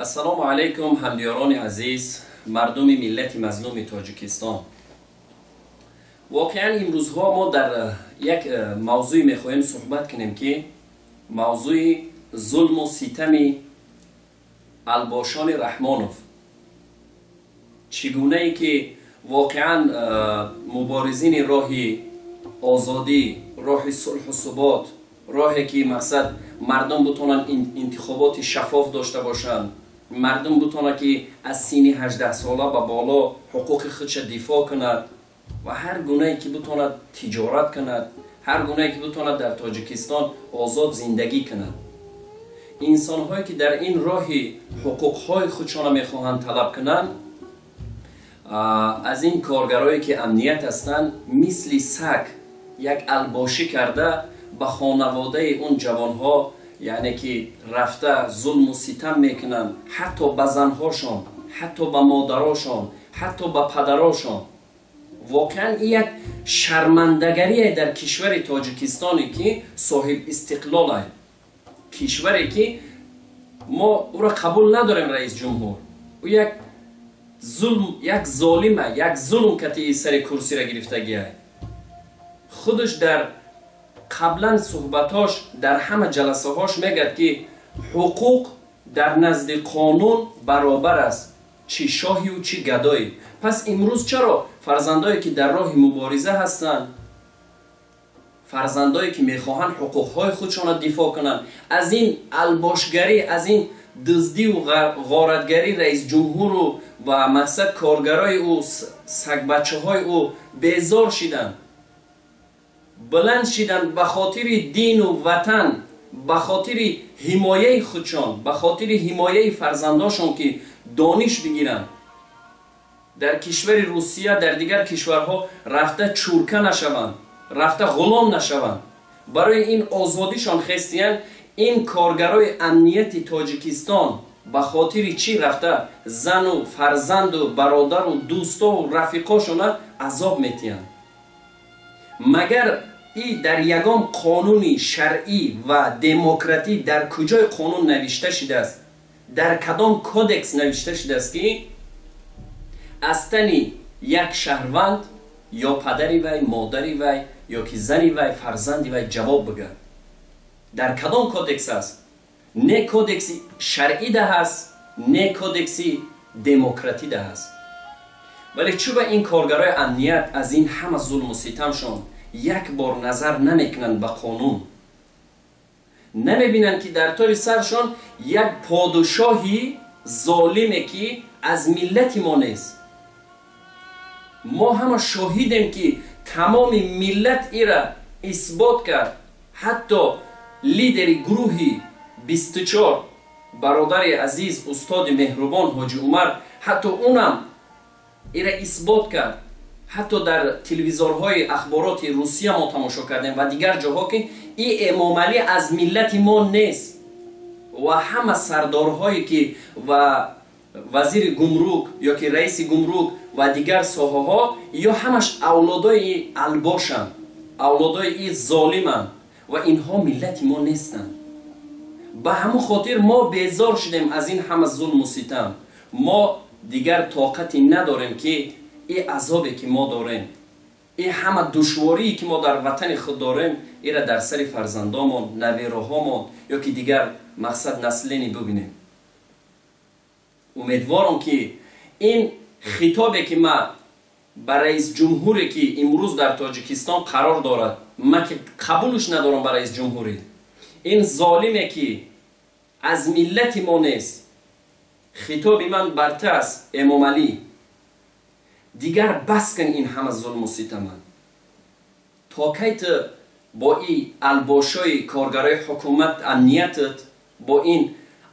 Ассалому алайкум, ҳамдиёрони азиз, мардуми миллати мазлуми Тоҷикистон. Воқеан, имрӯзҳо мо дар як мавзӯе мехоҳем суҳбат кунем, ки мавзӯи зулму ситами албошони Раҳмонов, чӣ гунае ки воқеан муборизини роҳи озодӣ, роҳи сулҳу субот, роҳе ки мақсад мардум бутонанд интихоботи шаффоф дошта бошанд, мардум бутонад, ки аз синни 18 сола ба боло ҳуқуқи худша дифоъ кунад ва ҳар гунае ки бутонад тиҷорат кунад, ҳар гунае ки бутонад дар Тоҷикистон озод зиндагӣ кунад. Инсонҳое ки дар ин роҳи ҳуқуқҳои худшона мехоҳанд талаб кунанд, аз ин коргарое ки амният ҳастанд, мисли саг як албошӣ карда, ба хонаводаи он ҷавонҳо, яъне ки рафта зулму ситам мекунанд, ҳатто ба занҳошон, ҳатто ба модарошон, ҳатто ба падарошон. Воқеан, ин як шармандагарие дар кишвари Тоҷикистоне ки соҳиб истиқлолай, кишваре ки мо ӯро қабул надорем. Раис ҷумҳур ӯ як зулм, як золима, як зулм кати сари курсира гирифтагиай. Худаш дар қаблан суҳбатҳош, дар ҳама ҷаласаҳош мегӯяд, ки ҳуқуқ дар назди қонун баробар аст, чӣ шоҳию чӣ гадоӣ. Пас имрӯз чаро фарзандое ки дар роҳи мубориза ҳастанд, фарзандое ки мехоҳанд ҳуқуқҳои худшонро дифоъ кунанд, аз ин албошгарӣ, аз ин дуздиву ғоратгарӣ раисҷумҳуру ва мақсад коргарои ӯ, сагбачаҳои ӯ безор шиданд, баланд шиданд, ба хотири дину ватан, ба хотири ҳимояи худшон, ба хотири ҳимояи фарзандошон, ки дониш бигиранд, дар кишвари Русия, дар дигар кишварҳо рафта чурка нашаванд, рафта ғулом нашаванд, барои ин озодишон хестиянд. Ин коргарои амнияти Тоҷикистон ба хотири чӣ рафта зану фарзанду бародару дӯстову рафиқошона азоб метиҳанд? Магар и дар ягон қонуни шаръӣ ва демократӣ, дар куҷои қонун навишта шудааст, дар кадом кодекс навишта шудааст, ки аз тани як шаҳрванд ё падари вай, модари вай ё ки зани вай, фарзанди вай ҷавоб бигӯяд? Дар кадом кодекс аст? Не кодекси шаръӣ да ҳаст, не кодекси демократӣ да ҳаст. Вале чӯба ин коргарои амният аз ин ҳама зулму ситамшон як бор назар намекунанд ба қонун, намебинанд, ки дар тори саршон як подушоҳи золиме, ки аз миллати мо нест? Мо ҳама шоҳидем, ки тамоми миллат ира исбот кард. Ҳатто лидери гурӯҳи 24, бародари азиз, устоди меҳрубон Ҳоҷи Умар, ҳатто унам ира исбот кард. Ҳатто дар телевизорҳои ахбороти Русия мо тамошо кардем ва дигар ҷоҳо, ки и Эмомалӣ аз миллати мо нест. Ва ҳама сардорҳое ки ва вазири гумрук ё ки раиси гумрук ва дигар соҳаҳо, ё ҳамаш авлодои албошанд, авлодои и золиманд ва инҳо миллати мо нестанд. Ба ҳамон хотир мо безор шудем аз ин ҳама зулму ситам. Мо дигар тоқате надорем, ки и азобе ки мо дорем, и ҳама душворие ки мо дар ватани худ дорем, ира дар сари фарзандомон, навероҳомон ё ки дигар мақсад наслени бибинем. Умедворам, ки ин хитобе ки ма ба раисҷумҳуре ки имрӯз дар Тоҷикистон қарор дорад, ма ки қабулш надорам ба раисҷумҳурӣ, ин золиме ки аз миллати мо нест, хитоби ман бар ту аст: Эмомалӣ, дигар бас кун ин ҳама зулму ситама. То кай ту бо ин албошои коргарои ҳукумат, амниятат, бо ин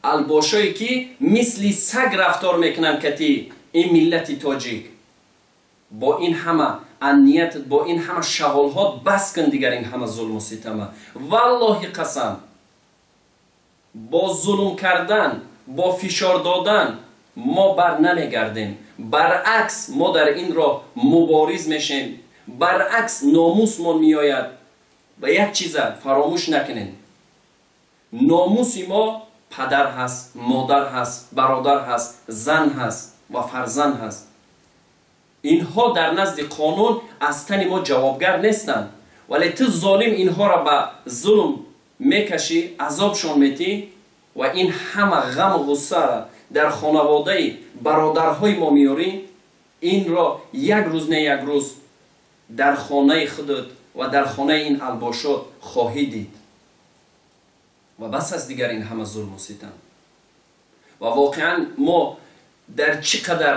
албошое ки мисли саг рафтор мекунанд кати ин миллати тоҷик, бо ин ҳама амниятат, бо ин ҳама шағолҳот, бас кун дигар ин ҳама зулму ситама. Валлоҳи қасам, бо зулм кардан, бо фишор додан мо бар намегардем. Баръакс, мо дар ин роҳ мубориз мешем, баръакс, номусмон меояд. Ва як чиза фаромӯш накунем: номуси мо падар ҳаст, модар ҳаст, бародар ҳаст, зан ҳаст ва фарзанд ҳаст. Инҳо дар назди қонун аз тани мо ҷавобгар нестанд, вале ту золим инҳоро ба зулм мекашӣ, азобшон метӣ ва ин ҳама ғаму ғуссаро дар хонаводаи бародарҳои мо меёрӣ. Инро як рӯз не як рӯз дар хонаи худат ва дар хонаи ин албошот хоҳӣ дид. Ва бас аст дигар ин ҳама зулму ситам. Ва воқеан мо дар чӣ қадар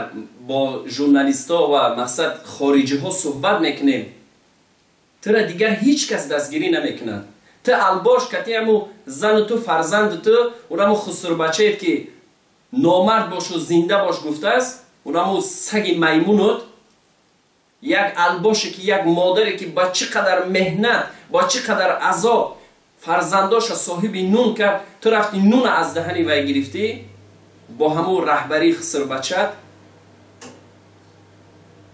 бо журналистҳо ва мақсад хориҷиҳо суҳбат мекунем, тура дигар ҳеҷ кас дастгирӣ намекунад. Ту албош кати ҳаму зану ту фарзанду ту, унаму хусурбачает ки номард бошу зинда бош гуфтааст, унаму саги маймунут, як албоше ки як модаре ки ба чӣ қадар меҳнат, ба чӣ қадар азоб фарзандоша соҳиби нун кард, ту рафти нуна аз даҳани вай гирифтӣ бо ҳамун раҳбарии хусурбачат.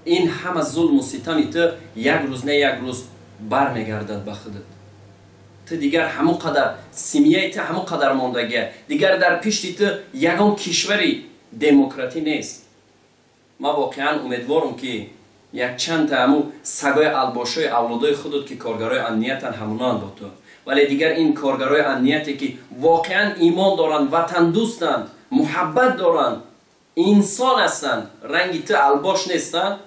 Ин ҳама зулму ситами ту як рӯз не як рӯз бармегардад ба худат. Ту дигар ҳамон қадар семьяи ту ҳамон қадар мондагия, дигар дар пишти ту ягон кишвари демократӣ нест. Ман воқеан умедворам ки якчанд та ҳамун сагои албошои авлодои худат ки коргарои амниятан ҳамонанд бо ту, вале дигар ин коргарои амнияте ки воқеан имон доранд, ватандӯстанд, муҳаббат доранд, инсон ҳастанд, ранги ту албош нестанд,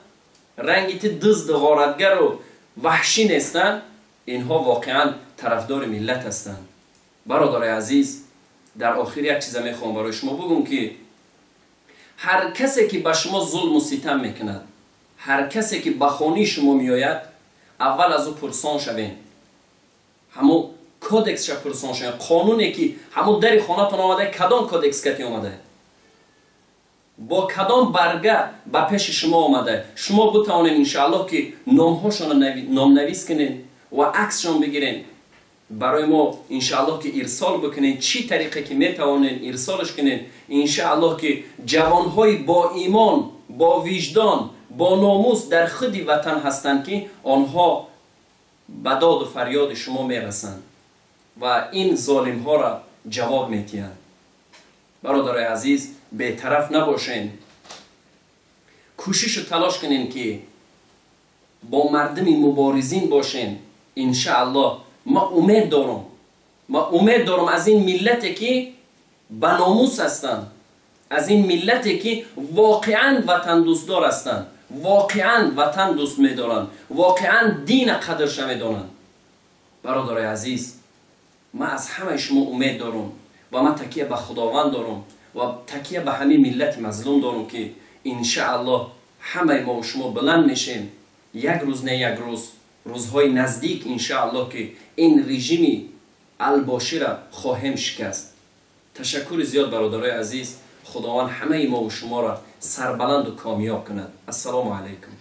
ранги ту дузду ғоратгару ваҳшӣ нестанд, инҳо воқеан тарафдори миллат ҳастанд. Бародарои азиз, дар охир як чиза мехоҳам барои шумо бигӯм ки ҳар касе ки ба шумо зулму ситам мекунад, ҳар касе ки ба хонаи шумо меояд, аввал аз ӯ пурсон шавем, ҳамун кодексша пурсон шавем, қонуне ки ҳамун дари хонатон омада, кадом кодекс кати омада, бо кадом барга ба пеши шумо омада, шумо битавонед иншааллоҳ ки номҳошонро номнавис кунед ва аксшон бигиред, барои мо иншааллоҳ ки ирсол бикунед, чӣ тариқе ки метавонед ирсолш кунед. Иншааллоҳ ки ҷавонҳои бо имон, бо виҷдон, бо номус дар худи ватан ҳастанд ки онҳо ба доду фарёди шумо мерасанд ва ин золимҳоро ҷавоб метиҳанд. Бародарои азиз, бетараф набошед, кӯшишу талош кунед ки бо мардуми муборизин бошед. Иншааллоҳ ман умед дорам, ман умед дорам аз ин миллате ки ба номус ҳастанд, аз ин миллате ки воқеан ватандӯстдор ҳастанд, воқеан ватан дӯст медоранд, воқеан дина қадрша медонанд. Бародарои азиз, ман аз ҳамаи шумо умед дорам ва ман такия ба Худованд дорам ва такия ба ҳамин миллати мазлум дорам ки иншааллоҳ ҳамаи мо шумо баланд мешем як рӯз не як рӯз, рӯзҳои наздик иншааллоҳ ки ин режими албошира хоҳем шикаст. Ташаккури зиёд бародарои азиз, Худованд ҳамаи мо шуморо сарбаланду комёб кунад. Ассалому алайкум.